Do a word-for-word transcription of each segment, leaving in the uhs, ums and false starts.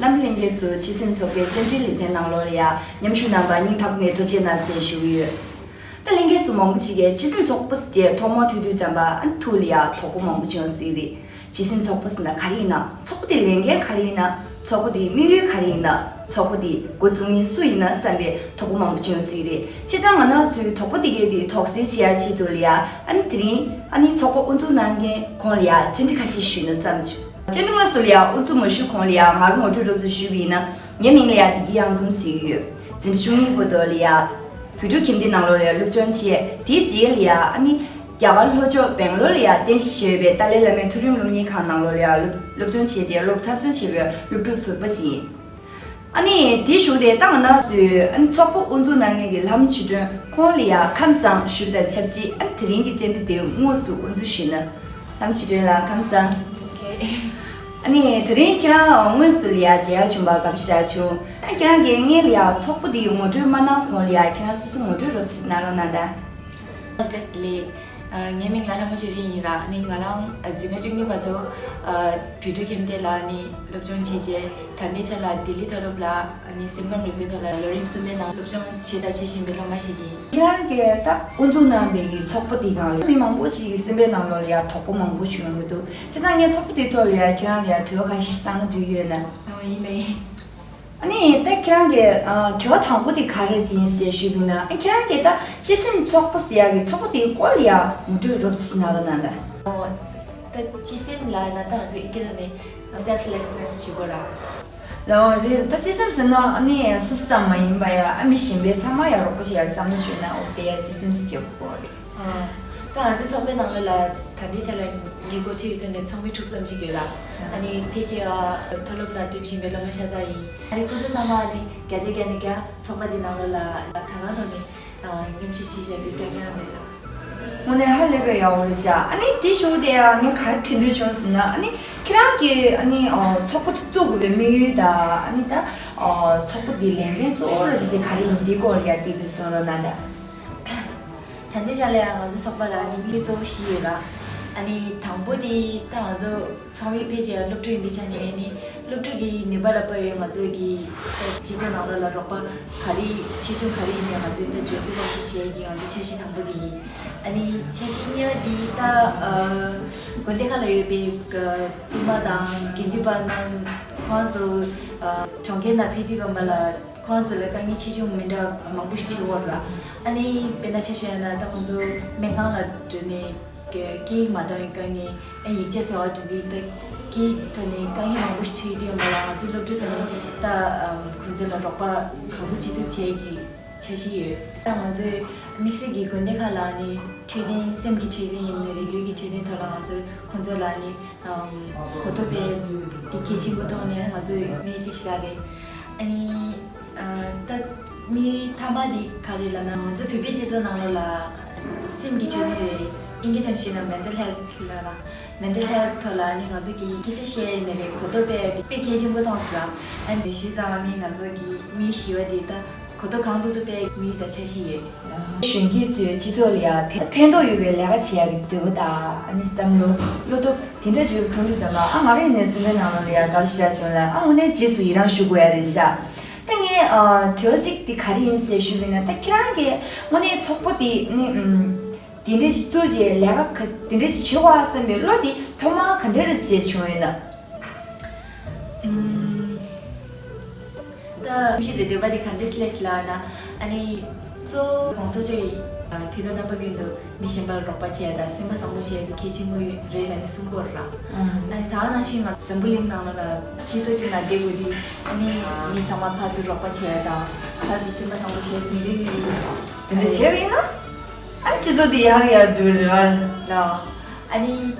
ཨ་ནི་ལྷན་རྒྱས་ཚོ་སྤྱི་སེམས་ཚོགས་པའི་བཅར་འདྲི་ལེ་ཚན་ནང་ལོགས་ལ་ཡ་མཉམ་ཞུགས་གནང་བར་སྙིང་ཐག་པ་ནས་ཐུགས་རྗེ་གནང་ཟེར་ཞུ་གི་ཡོད། ད་ལྷན་རྒྱས་ཚོ་མང་པོ་ཅིག་གིས་སྤྱི་སེམས་ཚོགས་པ་ཟེར་ཐོག་མར་ཐོས་དུས་ཙམ་པ་ཨ་ནི་ཐུགས་ལ་ཡ་དོགས་པ་མང་པོ་བྱུང་སྲིད་རེད། སྤྱི་སེམས་ཚོགས་པ་ཟེར་ན་ག་རེ་ཡིན་ན། ཚོགས་པ་དེ་ལས་འགན་ག་རེ་ཡིན་ན། ཚོགས་པ་དེའི་དམིགས་ཡུལ་ག་རེ་ཡིན་ན། ཚོགས་པ་དེ་འགོ་བཙུགས་མཁན་སུ་ཡིན་ན་བསམ་པའི་དོགས་པ་མང་པོ་བྱུང་སྲིད་རེད། བྱས་ཙང་ང་རང་ཚོའི་དོགས་པ་དེ་གའི་དེ་དོགས་སེལ་བྱེད་ཡ་ཆེད་དུ་ལ་ཡ་ཨ་ནི་དེ་རིང་ཨ་ནི་ཚོགས་པ་དབུ་འཛུགས་གནང་མཁན་ཁོང་ལ་ཡ་བཅར་འདྲི་ཁ་ཤས་ཞུས་ན་བསམ་བྱུང་། བཅར་འདྲི་དངོས་སུ་ལ་ཡ་དབུ་འཛུགས་མ་ཞུས་གོང་ལ་ཡ་ང་རང་ངོ་སྤྲོད་རོབ་ཙམ་ཞུས་པ་ཡིན་ན། ངའི་མིང་ལ་ཡ་བདེ་སྐྱིད་གཡང་འཛོམས་ཟེར་གྱི་ཡོད། འཛིན་གྲྭ་བཅུ་གཉིས་བར་དུ་ལ་ཡ་བོད་ཕྲུག་ཁྱིམ་སྡེ་ནང་ལོགས་ལ་ཡ་སློབ་སྦྱོང་བྱས། དེའི་རྗེས་ལ་ཡ་ཨ་ནི་རྒྱ་གར་ལྷོ་ཕྱོགས་སྦེང་ལོར་ལ་ཡ་རྟེན་གཞི་བྱས་ཡོད་པའི་ཏཱ་ལའི་བླ་མའི་མཐོ་རིམ་སློབ་གཉེར་ཁང་ནང་ལོགས་ལ་ཡ་སློབ་སློབ་སྦྱོང་བྱས་རྗེས་སློབ་མཐར་སོན་བྱས་པའི་སློབ་ཕྲུག་ཟུར་པ་ཅིག་ཡིན། ཨ་ནི་དེའི་གཞུག་དེ་ད་ང་རང་ཚོའི་ཨ་ནི་ཚོགས་པ་དབུ་འཛུགས་གནང་མཁན་གྱི་ལྷ་མོ་ཆོས་སྒྲོན་ཁོང་ལ་ཡ་ཁམས་བཟང་ཞུས་དང་ཆབས་ཅིག་ཨ་ནི་དེ་རིང་གི་བཅར་འདྲི་དེ་དངོས་སུ་དབུ་འཛུགས་ཞུས་ན། ལྷ་མོ་ཆོས་སྒྲོན་ལགས་ཁམས་བཟང་། ཨ་ནི་དེ་རིང་ཁྱེད་རང་དངོས་སུ་ལ་ཡ་མཇལ་ཡ་བྱུང་བ་དགའ་པོ་ཞེ་དྲག་བྱུང་། ཨ་ཁྱེད་རང་གིས་སྔོན་ལ་ཡ་ཚོགས་པ་འདིའི་ངོ་སྤྲོད་མ་གནང་གོང་ལ་ཡ་ཁྱེད་རང་སོ་སོ་ངོ་སྤྲོད་རོབ་ཙམ་གནང་རོགས་གནང་དང་། བཀྲ་ཤིས་བདེ་ལེགས། ཨ། ངའི་མིང་ལ་ལྷ་མོ་ཆོས་སྒྲོན་ཡིན་ར། ཨ་ནི་ང་རང་ཨ་འཛིན་གྲྭ་བཅུ་གཉིས་བར་དུ་ཨ་བོད་ཕྲུག་ཁྱིམ་སྡེ་ལ་ཨ་ནི་སློབ་སྦྱོང་བྱས་རྗེས་ད་ལྟའི་ཆ་ལ་ལྡི་ལི་མཐོ་སློབ་ལ་ཨ་ནི་སེམས་ཁམས་རིག་པའི་ཐོག་ལ་ལོ་རིམ་གསུམ་པའི་ནང་སློབ་སྦྱོང་བྱས་དང་བྱེད་བཞིན་པའི་སློབ་མ་ཞིག་ཡིན། ཁྱེད་རང་གིས་ད་དབུ་འཛུགས་གནང་བའི་གི་ཚོགས་པ་འདི་སྒང་ལ་མི་མང་པོ་ཞིག་གི་སེམས་པའི་ནང་ལོགས་ལ་ཡ་དོགས་པ་མང་པོ་བྱུང་གི་འདུག་བྱས་ཙང་ངས་ཚོགས་པ་འདིའི་ཐོག་ལ་ཡ་ཁྱེད་རང་ལ་ཡ་དྲི་བ་ཁ་ཤས་ཤིག་བཏང་ན་འགྲིག་གི་ཡོད་ན། ཨོ་ཡིན་ད་ཡིན། ཨ་ནི་ད་ཁྱེད་རང་གི་ཨ་དྲི་བ་དང་པོ་དེ་ག་རེ་ཡིན་ཟེར་ཞུས་པ་ཡིན་ན། ཨ་ཁྱེད་རང་གིས་ད་སྤྱི་སེམས་ཚོགས་པ་ཟེར་ཡག་གི་ཚོགས་པ་དེའི་སྐོར་ལ་ཡ་ངོ་སྤྲོད་རོབ་ཙམ་ཞིག་གནང་རོགས་གནང་ད། ཨོ། ད་སྤྱི་སེམས་ལབ་ན་ད་ང་ཚོ་ཨིན་སྐད་ཐོག་ནས་selflessness་ཞུ་དགོས་ར། ལའོ་རེད། ད་སྤྱི་སེམས་ཟེར་ན་ཨ་ནི་སོ་སོ་ཙམ་མ་ཡིན་པ་ཡ་ཨ་མི་གཞན་པའི་ཚང་མ་ཡ་རོགས་པ་བྱེད་ཡག་གི་བསམ་བློ་བཅོས་ན་འོ་དེ་ཡ་སྤྱི་སེམས་ཟེར་གྱི་ཡོད་རེད། ཨ། ད་ང་ཚོའི་ཚོགས་པའི་ནང་ལོགས་ལ་ད་ལྟའི་ཆ་ལ་ངའི་འགོ་ཁྲིད་ཀྱི་ཐོག་ནས་ཚོགས་མི་དྲུག་ཙམ་ཞིག་ཡོད་ལ། ཨ་ནི་ཕལ་ཆེ་བ་མཐོ་སློབ་ནང་འགྲིམ་བཞིན་པའི་སློབ་མ་ཤ་སྟག་ཡིན། ཨ་ནི་ཁོང་ཚོ་ཚང་མ་ཨ་ནི་བརྒྱ་ཆ་བརྒྱ་ནས་བརྒྱ་ཚོགས་པ་འདི་ནང་ལོགས་ལ་ད་ག་ཐོག་ནས་མཉམ་ཞུགས་བྱེད་བཞིན་པའི་རྐྱང་རྐྱང་རེད་ལ། དངོས་གནས་ཧ་ལས་པའི་ཡག་པོ་རེད་ཤག་ཨ་ནི་དེ་ཞུ་དེ་ཡང་ངས་ག་རེ་དྲི་འདོད་བྱུང་ཟེར་ན། ཨ་ནི་ཁྱེད་རང་གིས་ཨ་ནི་ཨ་ཚོགས་པ་དེ་བཙུགས་དགོས་པའི་དམིགས་ཡུལ་དང་། ཨ་ནི་ད་ཨ་ཚོགས་པ་དེའི་ལས་འགན་གཙོ་བོ་ར་ཅིག་དེ་ག་རེ་ཡིན་དེའི་སྐོར་ལ་ཡ་ཏོག་ཙམ་གསུང་རོགས་གནང་དང་། ད་ལྟའི་ཆ་ལ་ཡང་ང་ཚོ་ཚོགས་པ་ལ་ནི་དམིགས་ཡུལ་གཙོ་བོ་བཞི་ཡོད་ལ། ཨ་ནི་དང་པོ་དེ་ད་ང་ཚོ་ཚོགས་མི་ཕལ་ཆེ་བ་སློབ་ཕྲུག་ཡིན་པའི་ཆ་ནས་ཨ་ནི་སློབ་ཕྲུག་གི་ནུས་པ་ལ་དཔག་པའི་ང་ཚོ་གི་ད་སྤྱི་ཚོགས་ནང་ལོགས་ལ་རོགས་པ་ག་རེ་ཆེ་ཆུང་ག་རེ་ཡིན་ནའི་ང་ཚོས་ད་འབྱོར་ཚུལ་སློབ་ཁྲིད་བྱེད་ཡས་ཀྱི་ང་ཚོའི་འཆར་གཞི་དང་པོ་དེ་ཡིན། ཨ་ནི་འཆར་གཞི་གཉིས་པ་དེ་ད་ཨ་དགོན་སྡེ་ཁག་ལ་ཡོད་པའི་བཙུན་མ་དང་དགེ་འདུན་པ་རྣམས་ཁོང་ཚོ་ཨ་གྲོང་ཁྱེར་ནང་ཕེབས་དུས་སྒང་ལ། ཁོང་ཚོ་ལ་དཀའ་ངལ་ཆེ་ཆུང་མི་འདྲ་མང་པོ་ཞིག་འཕྲད་ཀྱི་ཡོད་རེད། ཨ་ནི་དཔེར་ན་ཆ་བཞག་ན་ད་ཁོང་ཚོ་སྨན་ཁང་ལ་འགྲོ་ནས་སྐད་ཡིག་མ་འདང་བའི་དཀའ་ངལ། ཨ་ཡིག་ཆ་ཟེར་བ་འདྲ་དེ་ད་སྐད་ཡིག་ཐོག་ནས་དཀའ་ངལ་མང་པོ་ཞིག་འཕྲད་ཀྱི་ཡོད་པ་ལ་ང་ཚོ་སློབ་གྲྭའི་ཐོག་ནས་ད་ཁོང་ཚོ་ལ་རོགས་པ་གང་ཐུབ་ཅི་ཐུབ་བྱེད་ཀྱི་འཆར་གཞི་ཡོད། ད་ང་ཚོས་དམིགས་བསལ་གྱི་དགོན་སྡེ་ཁག་ལ་ནི་འཕྲོད་བསྟེན། སེམས་ཀྱི་འཕྲོད་བསྟེན་ཡིན་ནའི་རེད། ལུས་ཀྱི་འཕྲོད་བསྟེན་ཐོག་ལ་ང་ཚོས་ཁོང་ཚོ་ལ་ནི་གོ་རྟོགས་སྤེལ་འདི་གལ་ཆེན་པོ་མཐོང་ནས་ང་ཚོས་དམིགས་ཡུལ་གཅིག་བཞག་རེད། ཨ་ནི་ད་དམིགས་ཡུལ་མཐའ་མ་འདི་ག་རེ་ལབ་ན། ང་ཚོ་བོད་པའི་སྤྱི་ཚོགས་ནང་ལོགས་ལ་སེམས་ཀྱི་འཕྲོད་བསྟེན་རེད། ཨིན་སྐད་ཐོག་ནས་བཤད་ན་mental health་ལབ་ན། mental health་ཐོག་ལ་ཨ་ནི་ང་ཚོ་གིས་སྐད་ཆ་བཤད་ནི་རེད། གོ་རྟོགས་སྤེལ་འདི་དཔེ་གལ་ཆེན་པོ་མཐོང་སོང་། ཨ་ནི་བྱས་ཙང་ཨ་ནི་ང་ཚོ་གི་དམིགས་ཡུལ་བཞི་པ་འདི་ད། གོ་རྟོགས་གང་ཐུབ་ཐུབ་སྤེལ་དམིགས་ཡུལ་དང་འཆར་གཞི་ཡོད། གཞོན་སྐྱེས་ཚོས་སྤྱི་ཚོགས་ལ་ཡང་ཕན་ཕན་ཐོགས་ཡོད་པའི་ལས་ཀ་བྱེད་ཡག་གི་འདོད་པ་དང་། ཨ་ནི་བསམ་བློ་བློ་སྟོབས་དེ་འདྲ་བྱུང་མཐོང་དུས་ཙམ་པ། ཨ་ང་རང་ཡིན་ནའི་སེམས་པའི་ནང་ལོགས་ལ་ཡང་དགའ་ཤོས་ཤིག་བྱུང་ལ། ཨ་དངོས་གནས་རྗེས་སུ་ཡི་རང་ཞུ་དགོས་ཡ་རེད་ཤག་ད་ངས་ཨ་དྲི་བ་གཅིག་འདི་ག་རེ་ཡིན་ཟེར་ཞུས་པ་ཡིན་ན། ད་ཁྱེད་རང་གིས་དངོས་གནས་ཚོགས་པ་འདི་ནི་ཨུམ། དེ་འདྲ་ཞིག་བཙུགས་རྗེས་ལས་ཀ་ག་དེ་འདྲ་ཞིག་བྱེད་དགོས་བསམ་པའི་བློ་དེ་ཐོག་མར་ག་འདྲ་རེ་བྱས་བྱུང་ཡོད་ན། ཨུམ། ད་གཞི་དེ་འདོད་པ་དེ་ག་འདྲ་སླེབས་ལབ་ན། ཨ་ནི་གཙོ་བོ་གོང་ས་མཆོག་གིས་དུས་དང་རྣམ་པ་ཀུན་ཏུ་མི་གཞན་པར་རོགས་པ་བྱེད་ཡ་དང་སེམས་པ་བཟང་པོ་བྱེད་ཡ་དེ་གལ་ཆེན་པོ་རེད་ལབ་ནས་གསུང་གི་ཡོད་རེད། ཨ་ནི་ད་ག་ནང་བཞིན་ང་འཛམ་བུ་གླིང་ནང་ལ་སྤྱི་ཚོགས་གཅིག་ནང་བསྡད་དགོས་དུས། ཨ་ནི་མི་ཚང་མ་ཕར་ཚུར་རོགས་པ་བྱེད་ཡ་དང་ཕར་ཚུར་སེམས་པ་བཟང་པོ་བྱེད་ཡ་མི་རེ་ངོ་རེ་དེ་འདྲ་བྱས་པ་ཡིན་ན། ཨ་སྤྱི་ཚོགས་དེ་ཡར་ཡར་འགྲོ་རེད་བ། ལགས། ཨ་ནི་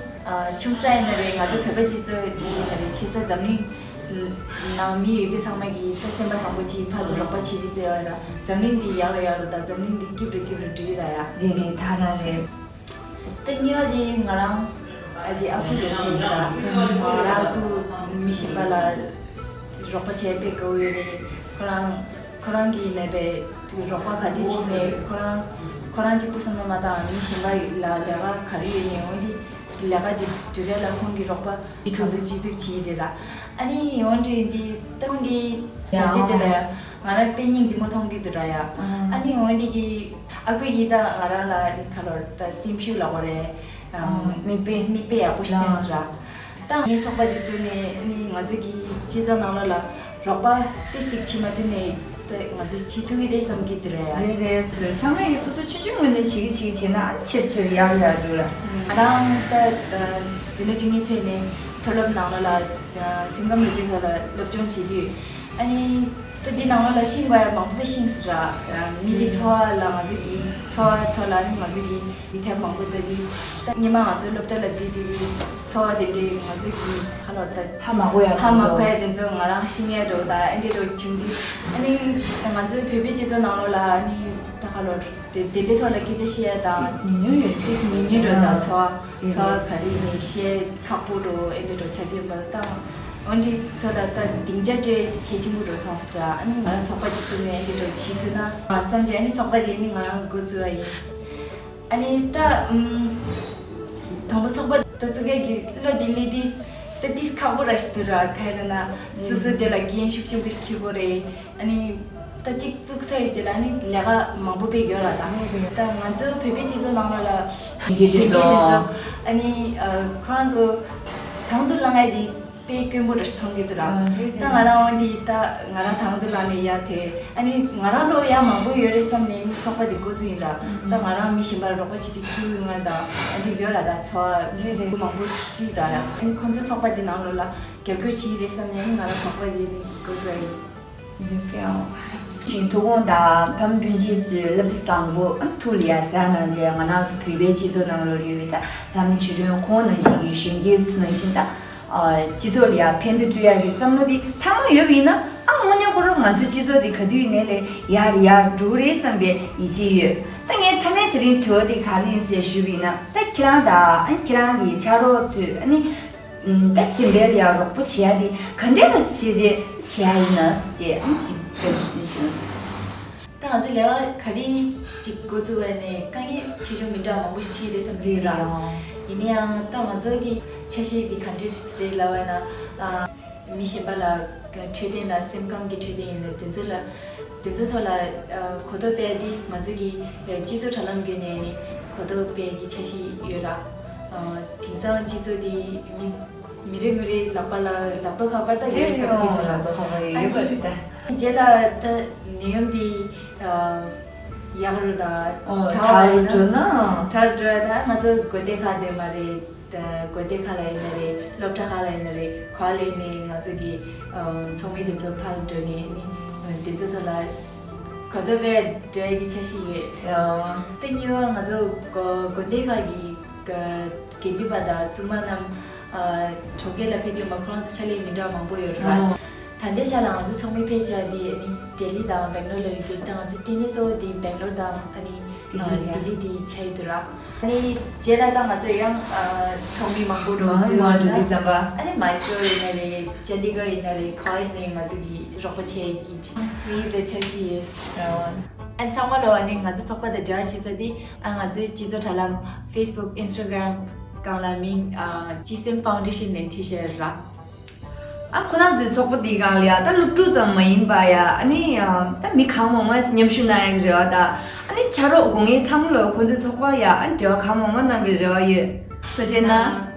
ཨ་ཆུང་ས་ཡིན་ན་རེད། ང་ཚོ་བོད་པ་སྤྱི་ཚོགས་ཅིག་ཡིན་ན་རེད། ཆེ་ས་འཛམ་གླིང་ནང་མི་ཡོད་རྒྱུ་ཚང་མ་གིས་ད་སེམས་པ་བཟང་པོ་བྱེད། ཕར་ཚུར་རོགས་པ་བྱེད་རེད་ཟེར་བ་ཡིན་ན། འཛམ་གླིང་འདི་ཡར་རེ་ཡར་རེ་དང་འཛམ་གླིང་འདི་སྐྱིབས་རེ་སྐྱིབས་རེ་འགྲོ་གི་རེད་ཡ། རེད་རེད། ད་རང་རེད། ད་གཉིས་པ་དེ་ང་རང་ཨ་ཅེ་ཨ་ཁུ་འདྲ་བྱས་ཡིན་ད། ང་རང་ཨ་ཁུ་མི་གཞན་པ་ལ་རོགས་པ་བྱས་དཔེ་དགའ་བོ་ཡོད་རེད། ཁོ་རང་ཁོ་རང་གིས་ནས་པའི་རོགས་པ་ག་དུས་བྱས་ནས་ཁོ་རང་ཁོ་རང་གཅིག་པུ་བསམ་བློ་མ་བཏང་། མི་གཞན་པ་ལ་ལས་ཀ་ག་རེ་ཡོད་ནའི་འོ་འདི་ ལས་ཀ་དེ་འགྲུབ་ཡ་ལ་ཁོང་གིས་རོགས་པ་གང་ཐུབ་ཅི་ཐུབ་བྱེད་ཀྱི་རེད་ལ། ཨ་ནི་ཡོང་དུས་འདི་ཏང་གི་བྱ་སྤྱོད་དེ་ལ་ང་རང་དཔེ་སྙིང་རྗེ་མོ་མཐོང་གི་འདུག་ར་ཡ། ཨ་ནི་འོན་ཏེ་གི་ཨ་ཁུ་ཡིས་ད་ང་རང་ལ་ནི་ཁ་ལོར་ད་སེམས་ཤུགས་ལ་བོ་རེད། མིག་དཔེ། མིག་དཔེ་ཡག་པོ་ཞིག་བསྟན་སོང་ར། ད་ངའི་ཚོགས་པ་འདི་བཙུགས་ནས་ནི་ང་ཚོ་གི་སྤྱི་ཚོགས་ནང་ལོགས་ལ་རོགས་པ་ཏི་ཞིག་བྱེད་མ་ཐུབ་ནས་ད་ང་ཚོ་བྱེད་ཐུབ་ཀྱི་རེད་བསམ་གྱི་འདུག་ར་ཡ། རེད་རེད། ཚང་མས་ཀྱི་སོ་སོ་ཆུང་ཆུང་ངོས་ནས་བྱེད་ཀྱི་བྱེད་ཀྱི་བྱས་ན་ཨ་ཆེར་ཆེར་ཡར་ཡར་འགྲོ་ལ། ང་རང་ད་འཛིན་གྲྭ་བཅུ་གཉིས་ཐོན་ནས་མཐོ་སློབ་ནང་ལོགས་ལ་སེམས་ཁམས་རིག་པའི་ཐོག་ལ་སློབ་སྦྱོང་བྱེད་དུས། ཨ་ནི་ད་འདི་ནང་ལོགས་ལ་ཤེས་དགོས་ཡ་མང་པོ་ཤེས་སོང་ར། མི་གི་འཚོ་བ་ལ་ང་ཚོ་གི་འཚོ་བ་ཐོག་ལ་ཨ་ནི་ང་ཚོ་གི་མི་ཐབས་མང་པོ་ལྟ་དུས། ད་སྔོན་མ་ང་ཚོ་སློབ་གྲྭ་ལ་བསྡད་དུས་ཀྱི་འཚོ་བ་དེ་འདྲའི་ང་ཚོ་གི་ཧ་ལོ་ད་ཧ་མ་གོ་ཡ་ཧ་མ་གོ་ཡ་དེ་ཚོ་ང་རང་ཤེས་ཡ་འགྲོ་ད་ཨེ་འདྲའི་འགྲོ་བྱུང་དུས། ཨ་ནི་ང་ཚོའི་བོད་པའི་སྤྱི་ཚོགས་ནང་ལོགས་ལ་ཨ་ནི་ད་ཧ་ལོ་དེ་དེ་འདྲའི་ཐོག་ལ་སྐད་ཆ་བཤད་ཡ་དང་ཉུང་ཉུང་ཡོད། ཏིས་ཉུང་ཉུང་འགྲོ་ད་འཚོ་བ་རེད་འཚོ་བ་རེད། ག་རེ་ནས་བཤད་ཁག་པོ་འགྲོ་ཨེ་འདྲའི་འགྲོ་ཆ་དུས་མ་ད་འོན་ཏེ་ཐོག་ལ་ད་སྡིངས་ཆ་སྤྲོད་གལ་ཆེན་པོ་འགྲོ་ཐང་སི་ད། ཨ་ནི་ང་རང་ཚོགས་པ་གཅིག་བཙུགས་ནས་ཨེ་འདྲའི་འགྲོ་བྱེད་ཐུབ་ན་བསམ་གྱི། ཨ་ནི་ཚོགས་པ་དེ་ནི་ང་རང་འགོ་བཙུགས་པ་ཡིན། ཨ་ནི་ད་ཨུམ། དང་པོ་ཚོགས་པ་ད་བཙུགས་མཁན་གྱི་བློ་འདི་སླེབས་དུས་ད་ཏིས་ཁག་པོ་ར་ཞིག་འདུག་ར། ག་རེ་ན་སོ་སོ་དེ་ལ་འགན་ཤུགས་ཆེན་པོ་ཞིག་འཁྱེར་དགོས་རེད། ཨ་ནི་ད་གཅིག་བཙུགས་ཚར་ཡོད་ཅེ་ལ་ཨ་ནི་ལས་ཀ་མང་པོ་དཔེ་ཡོད་ར་ད། ད་ང་ཚོ་བོད་པའི་སྤྱི་ཚོགས་ནང་ལོགས་ལ་གཞོན་སྐྱེས་དེ་ཚོ་ཨ་ནི་ཁོ་རང་ཚོ་དང་དུ་བླངས་ཡ་དེ། དཔེ་དཀོན་པོ་འདྲ་ཞིག་མཐོང་གི་འདུག་ར། ཨ་རེད་ད་རེད། ང་རང་འོན་ཏེ་ད་ང་རང་དང་དུ་ལངས་ནས་ཡ་དེ་ཨ་ནི་ང་རང་ལོ་ཡ་མང་པོ་ཡོད་རེད་བསམ་ནས་ནི་ཚོགས་པ་འདི་འགོ་བཙུགས་ཡིན་ར། ཨ་ད་ང་རང་མི་གཞན་པ་ལ་རོགས་པ་བྱེད་དུས་སྐྱིད་པོ་ཡོང་ང་དང་ཨ་འདི་ཡོད་ར། ད་ཚོགས་རེད་རེད། མང་པོ་བྲིས་ད་ཡ་ཨ་ནི་ཁོང་ཚོ་ཚོགས་པ་འདི་ནང་ལོགས་ལ་རྒྱབ་སྐྱོར་བྱེད་ཀྱི་རེད་བསམ་ནས་ནི་ང་རང་ཚོགས་པ་འདི་ནི་འགོ་བཙུགས་ཡིན། ཡོད་པའོ། ཅིང་ཐུགས་དགོངས་དང་ཕམ་སྤུན་མཆེད་ཚོས་བསླབ་བྱ་བཟང་པོ་ཨ་ཐུགས་ལ་ཡ་ཟ་གནང་རྗེས་ང་རང་ཚོ་བོད་པའི་སྤྱི་ཚོགས་ནང་ལོགས་ཡོད་པའི་ད་ལམ་ཆོས་སྒྲོན་ཁོང་ནང་བཞིན་གྱི་གཞོན་སྐྱེས་ཚོ་ནང་བཞིན་ད་སྤྱི་ཚོགས་ལ་ཡ་ཕན་བདེ་སྤྲོད་ཡག་གི་བསམ་བློ་འདི་ཚང་མ་ཡོད་པ་ཡིན་ན་ཨ་དངོས་གནས་ཁོ་རང་ང་ཚོའི་སྤྱི་ཚོགས་འདི་ག་དུས་ཡིན་ནའི་ལས་ཡར་ཡར་འགྲོ་གི་རེད་བསམ་པའི་ཡིད་ཆེས་ཡོད། ད་ངས་མཐའ་མའི་དེ་རིང་དྲི་བ་འདི་ག་རེ་ཡིན་ཟེར་ཞུས་པ་ཡིན་ན་ད་ཁྱེད་རང་དང་ཨ་ཁྱེད་རང་གི་ཕྱག་རོགས་ཚོས་ཨ་ནི། ད་གཞན་པའི་ལ་ཡང་རོགས་པ་བྱེད་ཡ་དེ་ག་འདྲས་ར་བྱས་རྗེས་བྱེད་ཡ་ཡིན་ན་ཟེར་ཨང་ཅིག་བཀའ་འདྲི་ཞུ་ནས་བྱུང་། ད་ང་ཚོ་ལས་ཀ་ག་རེ་ཅིག་འགོ་བཙུགས་པ་ནས་དཀའ་ངལ་ཆེ་ཆུང་མི་འདྲ་མང་པོ་ཞིག་འཕྲད་རེད་བསམ་གྱི་རེད་ལ། ཡིན་ན་ཡང་ད་ང་ཚོ་གི་ཆ་ཤས་དེ་ག་འདྲས་རེད་ལབ་པ་ཡིན་ན། མི་གཞན་པ་ལ་འཕྲོད་བསྟེན་དང་སེམས་ཁམས་ཀྱི་འཕྲོད་བསྟེན་ཡིན་ན་དེ་ཚོ་ལ་དེ་ཚོ་ཐོག་ལ་གོ་རྟོགས་སྤེལ་ཏེ་ང་ཚོ་གི་སྤྱི་ཚོགས་དྲ་ལམ་བརྒྱུད་ནས་ནི་གོ་རྟོགས་སྤེལ་གྱི་འཆར་གཞི་ཡོད་ར། དེང་སང་སྤྱི་ཚོགས་འདི་མི་མི་རེ་ངོ་རེ་ལག་པ་ལ་ལག་ཐོག་ཁ་པར་ད་ཡོད་ས་ཀྱི་འདུག་ལག་ཐོག་ཁ་པར་ཡོད་པ་རེད་ད། རྗེས་ལ་ད་ནད་ཡམས་འདི་ཡག་རུ་དང་ཨོ་དྲག་རུ་འགྲོ་ན་དྲག་རུ་འགྲོ་ད་ང་ཚོ་དགོན་སྡེ་ཁག་དེ་མ་རེད། དགོན་སྡེ་ཁག་ལ་ཡིན་ན་རེད། སློབ་གྲྭ་ཁག་ལ་ཡིན་ན་རེད། ག་ལ་ཡིན་ནའི་ང་ཚོ་གི་ཚོགས་མི་དེ་ཚོ་ཕར་འགྲོ་ནས་ནི་དེ་ཚོ་ཐོག་ལ་གོ་རྟོགས་སྤེལ་འགྲོ་ཡ་གི་འཆར་གཞི་ཡོད། ཨོ། དེ་གཉིས་པ་ང་ཚོ་དགོན་སྡེ་ཁག་གི་དགེ་འདུན་པ་དང་བཙུན་མ་རྣམས་གྲོང་ཁྱེར་ལ་ཕེབས་དུས་མ་ཁོ་རང་ཚོ་ཕྱག་ལས་མི་འདྲ་བ་མང་པོ་ཡོད་རེད་བ། ད་ལྟའི་ཆ་ལ་ང་ཚོ་ཚོགས་མི་ཕལ་ཆེ་བ་དེ་ཨ་ནི་ལྡི་ལི་དང་སྦེང་ལོར་ལ་ཡོད་དུས་ད་ང་ཚོ་ལྟེ་གནས་གཙོ་བོ་དེ་སྦེང་ལོར་དང་ཨ་ནི་ལྡི་ལི་ཡ། ལྡི་ལི་དེ་ཆགས་ཡོད་དུས་ར། ཨ་ནི་རྗེས་ལ་ད་ང་ཚོ་ཡང་ཚོགས་མི་མང་པོ་འགྲོ་མང་ཚུལ་མང་འགྲོ་དུས་ཙམ་པ། ཨ་ནི་མའི་སོར་ཡིན་ན་རེད། ཅན་ཌི་གར་ཡིན་ན་རེད། ག་ཡིན་ནའི་ང་ཚོ་གི་རོགས་པ་བྱེད་ཀྱི་མི་དེ་འཆར་གཞི་ཡོད། ཨ་ཚང་མ་ལོ་ཨ་ནི་ང་ཚོ་ཚོགས་པ་དང་འབྲེལ་བ་བྱེད་ས་དེ་ཨ་ང་ཚོའི་སྤྱི་ཚོགས་དྲ་ལམ་ཕེ་སི་བུག་ཨིན་སི་ཊ་གྷ་རམ་སྒང་ལ་མིང་ཨ་སྤྱི་སེམས་ཕའུན་ཌེ་ཤན་ནས་བྲིས་བཞག་ར། ཨ་ཁོ་རང་ཚོའི་ཚོགས་པ་འདིའི་སྒང་ལ་ཡ་ད་སློབ་ཕྲུག་ཙམ་མ་ཡིན་པ་ཡ་ཨ་ནི་ཡ་ད་མི་གང་མང་མང་ཞིག་མཉམ་ཞུགས་གནང་ཡ་གི་རེ་བ་དང་ཨ་ནི་ཕྱག་རོགས་དགོས་མཁན་ཚང་མ་ལ་ཁོ་ཚོའི་ཚོགས་པ་ཡ་ཨ་ནི་འབྲེལ་བ་གང་མང་མང་གནང་བའི་རེ་བ་ཡོད། ཐུགས་རྗེ་གནང་།